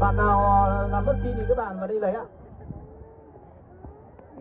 Bạn nào là mất sim thì các bạn vào đây lấy ạ.